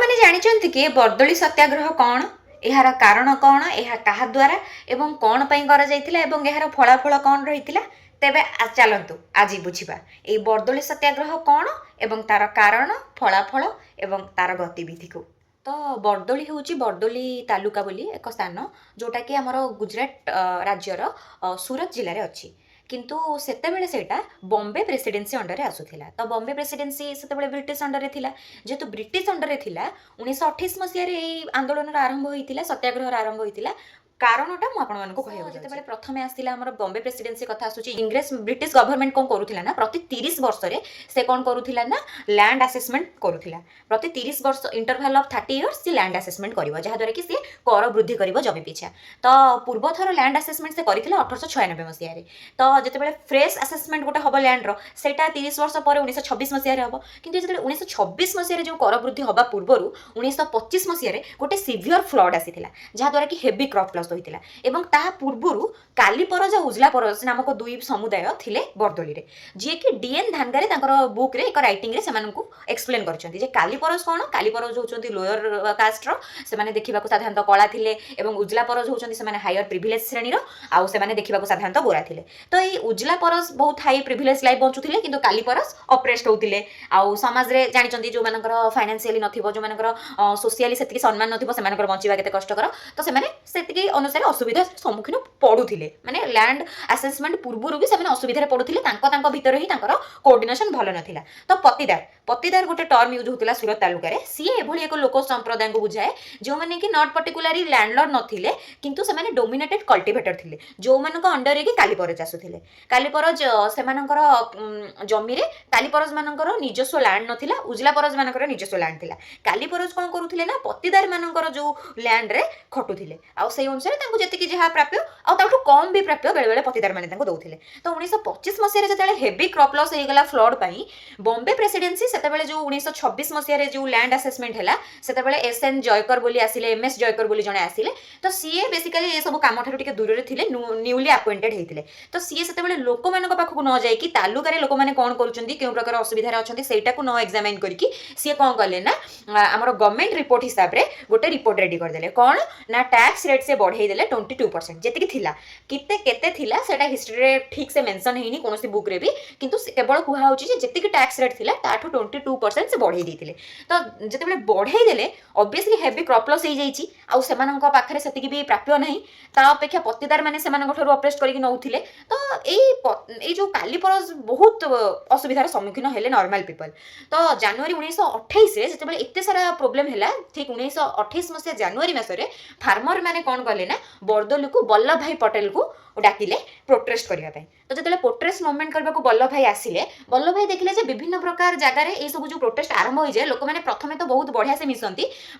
ଆପଣମାନେ ଜାଣିଛନ୍ତି କି ବର୍ଦୋଳି ସତ୍ୟାଗ୍ରହ କ'ଣ, ଏହାର କାରଣ କ'ଣ, ଏହା କାହା ଦ୍ୱାରା ଏବଂ କ'ଣ ପାଇଁ କରାଯାଇଥିଲା ଏବଂ ଏହାର ଫଳାଫଳ କ'ଣ ରହିଥିଲା? ତେବେ ଚାଲନ୍ତୁ ଆଜି ବୁଝିବା ଏଇ ବର୍ଦୋଳି ସତ୍ୟାଗ୍ରହ କ'ଣ ଏବଂ ତାର କାରଣ, ଫଳାଫଳ ଏବଂ ତାର ଗତିବିଧିକୁ। ତ ବର୍ଦୋଳି ହେଉଛି ବର୍ଦୋଳି ତାଲୁକା ବୋଲି ଏକ ସ୍ଥାନ, ଯେଉଁଟାକି ଆମର ଗୁଜୁରାଟ ରାଜ୍ୟର ସୁରତ ଜିଲ୍ଲାରେ ଅଛି। କିନ୍ତୁ ସେତେବେଳେ ସେଇଟା ବମ୍ବେ ପ୍ରେସିଡେନ୍ସି ଅଣ୍ଡରରେ ଆସୁଥିଲା। ତ ବମ୍ବେ ପ୍ରେସିଡେନ୍ସି ସେତେବେଳେ ବ୍ରିଟିଶ ଅଣ୍ଡରରେ ଥିଲା। ଯେହେତୁ ବ୍ରିଟିଶ ଅଣ୍ଡରରେ ଥିଲା, 1928 ମସିହାରେ ଏଇ ଆନ୍ଦୋଳନର ଆରମ୍ଭ ହୋଇଥିଲା, ସତ୍ୟାଗ୍ରହର ଆରମ୍ଭ ହୋଇଥିଲା। କାରଣଟା ମୁଁ ଆପଣମାନଙ୍କୁ କହିବାକୁ, ଯେତେବେଳେ ପ୍ରଥମେ ଆସିଥିଲା ଆମର ବମ୍ବେ ପ୍ରେସିଡେନ୍ସି କଥା ଆସୁଛି, ଇଂରେଜ ବ୍ରିଟିଶ ଗଭର୍ଣ୍ଣମେଣ୍ଟ କ'ଣ କରୁଥିଲା ନା ପ୍ରତି 30 ବର୍ଷରେ ସେ କ'ଣ କରୁଥିଲା ନା ଲ୍ୟାଣ୍ଡ ଆସେସମେଣ୍ଟ କରୁଥିଲା। ପ୍ରତି 30 ବର୍ଷ, ଇଣ୍ଟରଭାଲ ଅଫ୍ 30 ଇୟର୍ସ, ସେ ଲ୍ୟାଣ୍ଡ ଆସେସମେଣ୍ଟ କରିବ, ଯାହାଦ୍ୱାରା କି ସେ କର ବୃଦ୍ଧି କରିବ ଜମି ପିଛା। ତ ପୂର୍ବଥର ଲ୍ୟାଣ୍ଡ ଆସେସମେଣ୍ଟ ସେ କରିଥିଲା 1896 ମସିହାରେ। ତ ଯେତେବେଳେ ଫ୍ରେଶ୍ ଆସେସମେଣ୍ଟ ଗୋଟେ ହେବ ଲ୍ୟାଣ୍ଡର, ସେଇଟା 30 ବର୍ଷ ପରେ 1926 ମସିହାରେ ହେବ। କିନ୍ତୁ ଯେତେବେଳେ 1926 ମସିହାରେ ଯେଉଁ କର ବୃଦ୍ଧି ହେବା ପୂର୍ବରୁ 1925 ମସିହାରେ ଗୋଟେ ସିଭିୟର ଫ୍ଲଡ୍ ଆସିଥିଲା, ଯାହାଦ୍ୱାରା କି ହେଭି କ୍ରପ୍ ଲସ୍ ହୋଇଥିଲା। ଏବଂ ତାହା ପୂର୍ବରୁ କାଲିପରଜ ଆଉ ଉଜଲା ପରଜ ନାମକ ଦୁଇ ସମୁଦାୟ ଥିଲେ ବର୍ଦୋଳିରେ, ଯିଏକି ଡିଏନ୍ ଧାନଗାରେ ତାଙ୍କର ବୁକ୍ରେ ଏକ ରାଇଟିଂରେ ସେମାନଙ୍କୁ ଏକ୍ସପ୍ଲେନ୍ କରିଛନ୍ତି ଯେ କାଲିପରଜ କ'ଣ। କାଲିପରଜ ହେଉଛନ୍ତି ଲୋୟର କାଷ୍ଟର, ସେମାନେ ଦେଖିବାକୁ ସାଧାରଣତଃ କଳା ଥିଲେ ଏବଂ ଉଜଲା ପରଜ ହେଉଛନ୍ତି ସେମାନେ ହାୟର ପ୍ରିଭିଲେଜ୍ ଶ୍ରେଣୀର ଆଉ ସେମାନେ ଦେଖିବାକୁ ସାଧାରଣତଃ ଗୋରା ଥିଲେ। ତ ଏଇ ଉଜଲା ପରଜ ବହୁତ ହାଇ ପ୍ରିଭିଲେଜ୍ ଲାଇଫ୍ ବଞ୍ଚୁଥିଲେ, କିନ୍ତୁ କାଲିପରଜ ଅପ୍ରେସ୍ଡ ହେଉଥିଲେ। ଆଉ ସମାଜରେ ଜାଣିଛନ୍ତି, ଯେଉଁମାନଙ୍କର ଫାଇନାନ୍ସିଆଲି ନଥିବ, ଯେଉଁମାନଙ୍କର ସୋସିଆଲି ସେତିକି ସମ୍ମାନ ନଥିବ, ସେମାନଙ୍କର ବଞ୍ଚିବା କେତେ କଷ୍ଟକର। ତ ସେମାନେ ସେତିକି ଅନୁସାରେ ଅସୁବିଧା ସମ୍ମୁଖୀନ ପଡ଼ୁଥିଲେ। ମାନେ ଲ୍ୟାଣ୍ଡ ଆସେସମେଣ୍ଟ ପୂର୍ବରୁ ବି ସେମାନେ ଅସୁବିଧାରେ ପଡ଼ୁଥିଲେ। ତାଙ୍କ ତାଙ୍କ ଭିତରେ ହିଁ ତାଙ୍କର କୋଅର୍ଡିନେସନ ଭଲ ନଥିଲା। ତ ପତିଦାର, ପତିଦାର ଗୋଟେ ଟର୍ମ ୟୁଜ୍ ହେଉଥିଲା ସୁରତ ତାଲୁକାରେ। ସିଏ ଏଭଳି ଏକ ଲୋକ ସମ୍ପ୍ରଦାୟଙ୍କୁ ବୁଝାଏ, ଯେଉଁମାନେ କି not particularly ଲ୍ୟାଣ୍ଡଲର୍ଡ ନଥିଲେ, କିନ୍ତୁ ସେମାନେ ଡୋମିନେଟେଡ୍ କଲ୍ଟିଭେଟର ଥିଲେ, ଯେଉଁମାନଙ୍କ ଅଣ୍ଡରରେ କି କାଲିପରଜ ଆସୁଥିଲେ। କାଲିପରଜ ସେମାନଙ୍କର ଜମିରେ କାଲିପରଜ ମାନଙ୍କର ନିଜସ୍ୱ ଲ୍ୟାଣ୍ଡ ନଥିଲା, ଉଜଲା ପରଜ ମାନଙ୍କର ନିଜସ୍ୱ ଲ୍ୟାଣ୍ଡ ଥିଲା। କାଲିପରଜ କ'ଣ କରୁଥିଲେ ନା ପତିଦାର ମାନଙ୍କର ଯେଉଁ ଲ୍ୟାଣ୍ଡରେ ଖଟୁଥିଲେ ଆଉ ସେଇ ଅନୁସାରେ ତାଙ୍କୁ ଯେତିକି ଯାହା ପ୍ରାପ୍ୟ ଆଉ ତାଠୁ କମ୍ ବି ପ୍ରାପ୍ୟ ବେଳେବେଳେ ପତିଦାର ମାନେ ତାଙ୍କୁ ଦେଉଥିଲେ। ତ 1925 ମସିହାରେ ଯେତେବେଳେ ହେଭି କ୍ରପ୍ ଲସ୍ ହେଇଗଲା ଫ୍ଲଡ୍ ପାଇଁ, ବମ୍ବେ ପ୍ରେସିଡେନ୍ସି ସେତେବେଳେ ଯେଉଁ 1926 ମସିହାରେ ଯେଉଁ ଲ୍ୟାଣ୍ଡ ଆସେସମେଣ୍ଟ ହେଲା, ସେତେବେଳେ ଏସ୍ ଏନ୍ ଜୟକର ବୋଲି ଆସିଲେ, ଏମ୍ ଏସ୍ ଜୟକର ବୋଲି ଜଣେ ଆସିଲେ। ତ ସିଏ ବେସିକାଲି ଏସବୁ କାମଠାରୁ ଟିକେ ଦୂରରେ ଥିଲେ, ନ୍ୟୁଲି ଆପଏଣ୍ଟେଡ୍ ହେଇଥିଲେ। ତ ସିଏ ସେତେବେଳେ ଲୋକମାନଙ୍କ ପାଖକୁ ନ ଯାଇକି, ତାଲୁକାରେ ଲୋକମାନେ କ'ଣ କରୁଛନ୍ତି, କେଉଁ ପ୍ରକାର ଅସୁବିଧାରେ ଅଛନ୍ତି, ସେଇଟାକୁ ନ ଏକ୍ଜାମାଇନ୍ କରିକି ସିଏ କ'ଣ କଲେ ନା ଆମର ଗଭର୍ଣ୍ଣମେଣ୍ଟ ରିପୋର୍ଟ ହିସାବରେ ଗୋଟେ ରିପୋର୍ଟ ରେଡି କରିଦେଲେ। କ'ଣ ନା ଟ୍ୟାକ୍ସ ରେଟ୍ ସେ ବଢ଼େଇ ଦେଲେ 22%। ଯେତିକି ଥିଲା, କେତେ କେତେ ଥିଲା, ସେଇଟା ହିଷ୍ଟ୍ରିରେ ଠିକ୍ ସେ ମେନସନ୍ ହେଇନି କୌଣସି ବୁକ୍ରେ ବି। କିନ୍ତୁ ସେ କେବଳ କୁହାହେଉଛି ଯେ ଯେତିକି ଟ୍ୟାକ୍ସ ରେଟ୍ ଥିଲା, ତାଠୁ 22% ସେ ବଢ଼େଇ ଦେଇଥିଲେ। ତ ଯେତେବେଳେ ବଢ଼େଇ ଦେଲେ, ଅବଭିୟସଲି ହେଭି କ୍ରପ୍ ଲସ୍ ହେଇଯାଇଛି ଆଉ ସେମାନଙ୍କ ପାଖରେ ସେତିକି ବି ପ୍ରାପ୍ୟ ନାହିଁ। ତା ଅପେକ୍ଷା ପତିଦାର ମାନେ ସେମାନଙ୍କ ଠାରୁ ଅପ୍ରେସ୍ କରିକି ନେଉଥିଲେ। ତ ଏଇ ଯେଉଁ କାଲିପରଜ ବହୁତ ଅସୁବିଧାର ସମ୍ମୁଖୀନ ହେଲେ ନର୍ମାଲ ପିପଲ୍। ତ ଜାନୁଆରୀ 1928ରେ ଯେତେବେଳେ ଏତେ ସାରା ପ୍ରୋବ୍ଲେମ୍ ହେଲା, ଠିକ୍ 1928 ମସିହା ଜାନୁଆରୀ ମାସରେ ଫାର୍ମର ମାନେ କ'ଣ କଲେ ନା ବର୍ଦୋଲିକୁ ବଲ୍ଲଭ ଭାଇ ପଟେଲକୁ ଡାକିଲେ ପ୍ରୋଟେଷ୍ଟ କରିବା ପାଇଁ। ତ ଯେତେବେଳେ ପ୍ରୋଟେଷ୍ଟ ମୁଭମେଣ୍ଟ କରିବାକୁ ବଲ୍ଲଭ ଭାଇ ଆସିଲେ, ବଲ୍ଲଭ ଭାଇ ଦେଖିଲେ ଯେ ବିଭିନ୍ନ ପ୍ରକାର ଜାଗାରେ ଏଇସବୁ ଯେଉଁ ପ୍ରୋଟେଷ୍ଟ ଆରମ୍ଭ ହୋଇଯାଏ, ଲୋକମାନେ ପ୍ରଥମେ ତ ବହୁତ ବଢ଼ିଆ ସେ ମିଶନ୍ତି,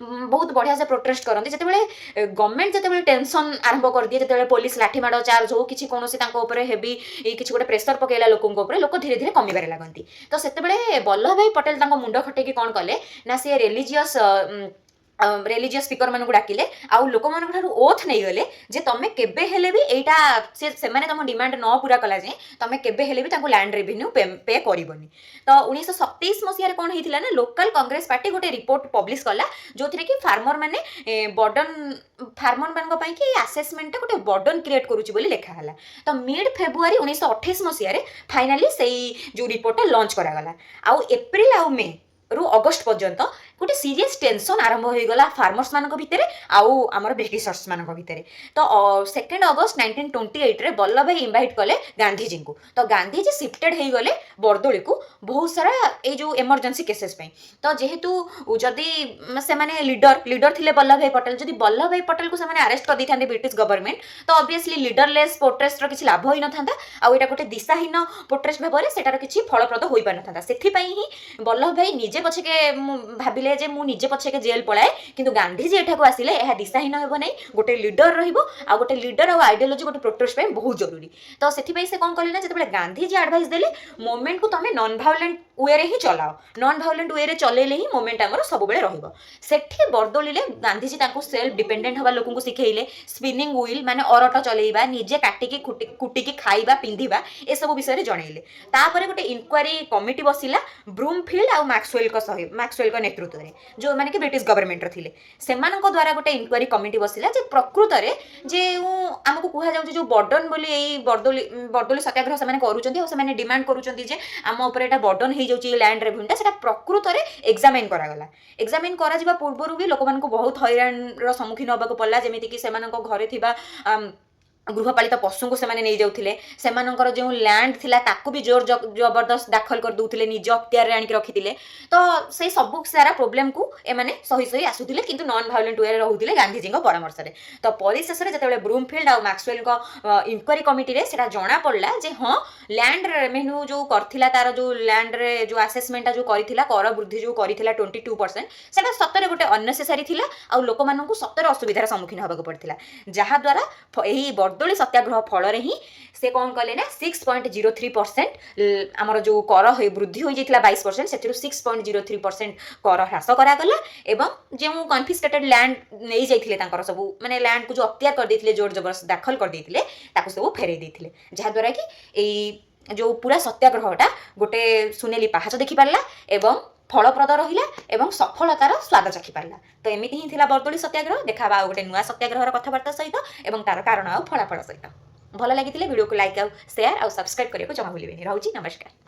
ବହୁତ ବଢ଼ିଆ ସେ ପ୍ରୋଟେଷ୍ଟ କରନ୍ତି। ଯେତେବେଳେ ଗଭର୍ଣ୍ଣମେଣ୍ଟ ଯେତେବେଳେ ଟେନସନ୍ ଆରମ୍ଭ କରିଦିଏ, ଯେତେବେଳେ ପୋଲିସ ଲାଠି ମାଡ଼ ଚାର୍ଜ ହଉ, କିଛି କୌଣସି ତାଙ୍କ ଉପରେ ହେଭି କିଛି ଗୋଟେ ପ୍ରେସର ପକେଇଲା ଲୋକଙ୍କ ଉପରେ, ଲୋକ ଧୀରେ ଧୀରେ କମିବାରେ ଲାଗନ୍ତି। ତ ସେତେବେଳେ ବଲ୍ଲଭ ଭାଇ ପଟେଲ ତାଙ୍କ ମୁଣ୍ଡ ଖଟେଇକି କ'ଣ କଲେ ନା ସିଏ ରିଲିଜିୟସ୍ ରିଲିଜିୟସ୍ ସ୍ପିକର ମାନଙ୍କୁ ଡାକିଲେ ଆଉ ଲୋକମାନଙ୍କ ଠାରୁ ଓଥ୍ ନେଇଗଲେ ଯେ ତମେ କେବେ ହେଲେ ବି ଏଇଟା ସେ ସେମାନେ ତମ ଡିମାଣ୍ଡ ନ ପୁରା କଲା ଯାଏଁ ତମେ କେବେ ହେଲେ ବି ତାଙ୍କୁ ଲ୍ୟାଣ୍ଡ ରେଭିନ୍ୟୁ ପେ କରିବନି। ତ 1927 ମସିହାରେ କ'ଣ ହେଇଥିଲା ନା ଲୋକାଲ କଂଗ୍ରେସ ପାର୍ଟି ଗୋଟେ ରିପୋର୍ଟ ପବ୍ଲିଶ କଲା, ଯେଉଁଥିରେ କି ଫାର୍ମର ମାନେ ବର୍ଡନ, ଫାର୍ମର ମାନଙ୍କ ପାଇଁ କି ଆସେସମେଣ୍ଟଟା ଗୋଟେ ବର୍ଡନ କ୍ରିଏଟ୍ କରୁଛି ବୋଲି ଲେଖା ହେଲା। ତ ମିଡ୍ ଫେବୃଆରୀ 1928 ମସିହାରେ ଫାଇନାଲି ସେଇ ଯେଉଁ ରିପୋର୍ଟଟା ଲଞ୍ଚ କରାଗଲା। ଆଉ ଏପ୍ରିଲ ଆଉ ମେ ରୁ ଅଗଷ୍ଟ ପର୍ଯ୍ୟନ୍ତ ଗୋଟେ ସିରିୟସ୍ ଟେନସନ୍ ଆରମ୍ଭ ହୋଇଗଲା ଫାର୍ମର୍ସ ମାନଙ୍କ ଭିତରେ ଆଉ ଆମର ବ୍ରିଟିଶର୍ସ ମାନଙ୍କ ଭିତରେ। ତ ସେକେଣ୍ଡ ଅଗଷ୍ଟ 1928ରେ ବଲ୍ଲଭ ଭାଇ ଇନଭାଇଟ୍ କଲେ ଗାନ୍ଧିଜୀଙ୍କୁ। ତ ଗାନ୍ଧିଜୀ ସିଫ୍ଟେଡ୍ ହେଇଗଲେ ବର୍ଦୋଳିକୁ ବହୁତ ସାରା ଏଇ ଯେଉଁ ଏମର୍ଜେନ୍ସି କେସେସ୍ ପାଇଁ। ତ ଯେହେତୁ ଯଦି ସେମାନେ ଲିଡର ଲିଡର ଥିଲେ ବଲ୍ଲଭ ଭାଇ ପଟେଲ, ଯଦି ବଲ୍ଲଭ ଭାଇ ପଟେଲକୁ ସେମାନେ ଆରେଷ୍ଟ କରିଦେଇଥାନ୍ତେ ବ୍ରିଟିଶ ଗଭର୍ଣ୍ଣମେଣ୍ଟ, ତ ଅବଭିୟସଲି ଲିଡରଲେସ୍ ପ୍ରୋଟେଷ୍ଟର କିଛି ଲାଭ ହୋଇନଥାନ୍ତା ଆଉ ଏଇଟା ଗୋଟେ ଦିଶାହୀନ ପ୍ରୋଟେଷ୍ଟ ଭାବରେ ସେଟାର କିଛି ଫଳପ୍ରଦ ହୋଇପାରିନଥାନ୍ତା। ସେଥିପାଇଁ ହିଁ ବଲ୍ଲଭ ଭାଇ ନିଜେ ପଛକେ ମୁଁ ଭାବିଲେ ଯେ ମୁଁ ନିଜେ ପଛକେ ଜେଲ୍ ପଳାଏ, କିନ୍ତୁ ଗାନ୍ଧିଜୀ ଏଠାକୁ ଆସିଲେ ଏହା ଦିଶାହୀନ ହେବ ନାହିଁ, ଗୋଟେ ଲିଡର ରହିବ। ଆଉ ଗୋଟେ ଲିଡର ଆଉ ଆଇଡ଼ିଓଲୋଜି ଗୋଟେ ପ୍ରୋଟେଷ୍ଟ ପାଇଁ ବହୁତ ଜରୁରୀ। ତ ସେଥିପାଇଁ ସେ କ'ଣ କଲେ ନା ଯେତେବେଳେ ଗାନ୍ଧିଜୀ ଆଡ଼ଭାଇସ୍ ଦେଲେ, ମୁଭମେଣ୍ଟକୁ ତମେ ନନ୍ ଭାଓଲେଣ୍ଟ ୱେରେ ହିଁ ଚଲାଅ, ନନ୍ ଭାଓଲେଣ୍ଟ ୱେରେ ଚଲେଇଲେ ହିଁ ମୁଭମେଣ୍ଟ ଆମର ସବୁବେଳେ ରହିବ। ସେଠି ବର୍ଦୋଳିରେ ଗାନ୍ଧିଜୀ ତାଙ୍କୁ ସେଲ୍ଫ ଡିପେଣ୍ଡେଣ୍ଟ ହେବା ଲୋକଙ୍କୁ ଶିଖେଇଲେ। ସ୍ପିନିଂ ହୁଇଲ୍ ମାନେ ଅରଟ ଚଲେଇବା, ନିଜେ କାଟିକି କୁଟିକି ଖାଇବା, ପିନ୍ଧିବା, ଏସବୁ ବିଷୟରେ ଜଣେଇଲେ। ତାପରେ ଗୋଟେ ଇନକ୍ୱାରି କମିଟି ବସିଲା ବ୍ରୁମଫିଲ୍ଡ ଆଉ ମ୍ୟାକ୍ସୱେଲଙ୍କ ସହିତ, ମ୍ୟାକ୍ସୱେଲଙ୍କ ନେତୃତ୍ୱରେ। ନେତୃତ୍ୱରେ, ଯେଉଁମାନେ କି ବ୍ରିଟିଶ ଗଭର୍ଣ୍ଣମେଣ୍ଟର ଥିଲେ। ସେମାନଙ୍କ ଦ୍ୱାରା ଗୋଟେ ଇନକ୍ୱାରି କମିଟି ବସିଲା ଯେ ପ୍ରକୃତରେ ଯେଉଁ ଆମକୁ କୁହାଯାଉଛି ଯେଉଁ ବର୍ଡନ ବୋଲି, ଏଇ ବର୍ଦୋଲି ସତ୍ୟାଗ୍ରହ ସେମାନେ କରୁଛନ୍ତି ଆଉ ସେମାନେ ଡିମାଣ୍ଡ କରୁଛନ୍ତି ଯେ ଆମ ଉପରେ ଏଇଟା ବର୍ଡନ ହେଇଯାଉଛି ଲ୍ୟାଣ୍ଡ ରେଭିନ୍ୟୁଟା, ସେଟା ପ୍ରକୃତରେ ଏକ୍ଜାମିନ୍ କରାଗଲା। ଏକ୍ଜାମିନ୍ କରାଯିବା ପୂର୍ବରୁ ବି ଲୋକମାନଙ୍କୁ ବହୁତ ହଇରାଣର ସମ୍ମୁଖୀନ ହେବାକୁ ପଡ଼ିଲା। ଯେମିତିକି ସେମାନଙ୍କ ଘରେ ଥିବା ଗୃହପାଳିତ ପଶୁଙ୍କୁ ସେମାନେ ନେଇଯାଉଥିଲେ, ସେମାନଙ୍କର ଯେଉଁ ଲ୍ୟାଣ୍ଡ ଥିଲା ତାକୁ ବି ଜୋର ଜବରଦସ୍ତ ଦାଖଲ କରିଦେଉଥିଲେ, ନିଜ ଅକ୍ତିଆରରେ ଆଣିକି ରଖିଥିଲେ। ତ ସେଇ ସବୁ ସାରା ପ୍ରୋବ୍ଲେମକୁ ଏମାନେ ସହି ସହି ଆସୁଥିଲେ, କିନ୍ତୁ ନନ୍ ଭାୟୋଲେଣ୍ଟ ୱେରେ ରହୁଥିଲେ ଗାନ୍ଧିଜୀଙ୍କ ପରାମର୍ଶରେ। ତ ପରିଶେଷରେ ଯେତେବେଳେ ବ୍ରୁମଫିଲ୍ଡ ଆଉ ମାକ୍ସୱେଲଙ୍କ ଇନକ୍ୱାରି କମିଟିରେ ସେଟା ଜଣାପଡ଼ିଲା ଯେ ହଁ, ଲ୍ୟାଣ୍ଡ ରେଭିନ୍ୟୁ ଯେଉଁ କରିଥିଲା, ତାର ଯେଉଁ ଲ୍ୟାଣ୍ଡରେ ଯେଉଁ ଆସେସମେଣ୍ଟଟା ଯେଉଁ କରିଥିଲା, କର ବୃଦ୍ଧି ଯେଉଁ କରିଥିଲା 22%, ସେଟା ସତରେ ଗୋଟେ ଅନନେସେସାରୀ ଥିଲା ଆଉ ଲୋକମାନଙ୍କୁ ସତରେ ଅସୁବିଧାର ସମ୍ମୁଖୀନ ହେବାକୁ ପଡ଼ିଥିଲା। ଯାହାଦ୍ୱାରା ଏହି ବର୍ଦୋଳି ସତ୍ୟାଗ୍ରହ ଫଳରେ ହିଁ ସେ କ'ଣ କଲେ ନା 6.03% ଆମର ଯେଉଁ କର ବୃଦ୍ଧି ହୋଇଯାଇଥିଲା 22%, ସେଥିରୁ 6.03% କର ହ୍ରାସ କରାଗଲା ଏବଂ ଯେଉଁ କନଫିସ୍କେଟେଡ୍ ଲ୍ୟାଣ୍ଡ ନେଇଯାଇଥିଲେ ତାଙ୍କର ସବୁ, ମାନେ ଲ୍ୟାଣ୍ଡକୁ ଯେଉଁ ଅକ୍ତିଆର କରିଦେଇଥିଲେ, ଜୋର ଜବରଦସ୍ତ ଦାଖଲ କରିଦେଇଥିଲେ, ତାକୁ ସବୁ ଫେରେଇ ଦେଇଥିଲେ। ଯାହାଦ୍ୱାରା କି ଏଇ ଯେଉଁ ପୁରା ସତ୍ୟାଗ୍ରହଟା ଗୋଟେ ସୁନେଲି ପାହାଚ ଦେଖିପାରିଲା ଏବଂ ଫଳପ୍ରଦ ରହିଲା ଏବଂ ସଫଳତାର ସ୍ୱାଦ ଚାଖିପାରିଲା। ତ ଏମିତି ହିଁ ଥିଲା ବର୍ଦୋଳି ସତ୍ୟାଗ୍ରହ। ଦେଖା ଆଉ ଗୋଟେ ନୂଆ ସତ୍ୟାଗ୍ରହର କଥାବାର୍ତ୍ତା ସହିତ ଏବଂ ତାର କାରଣ ଆଉ ଫଳାଫଳ ସହିତ। ଭଲ ଲାଗିଥିଲେ ଭିଡ଼ିଓକୁ ଲାଇକ୍ ଆଉ ସେୟାର ଆଉ ସବସ୍କ୍ରାଇବ୍ କରିବାକୁ ଜମା ଭୁଲିବେନି। ରହୁଛି, ନମସ୍କାର।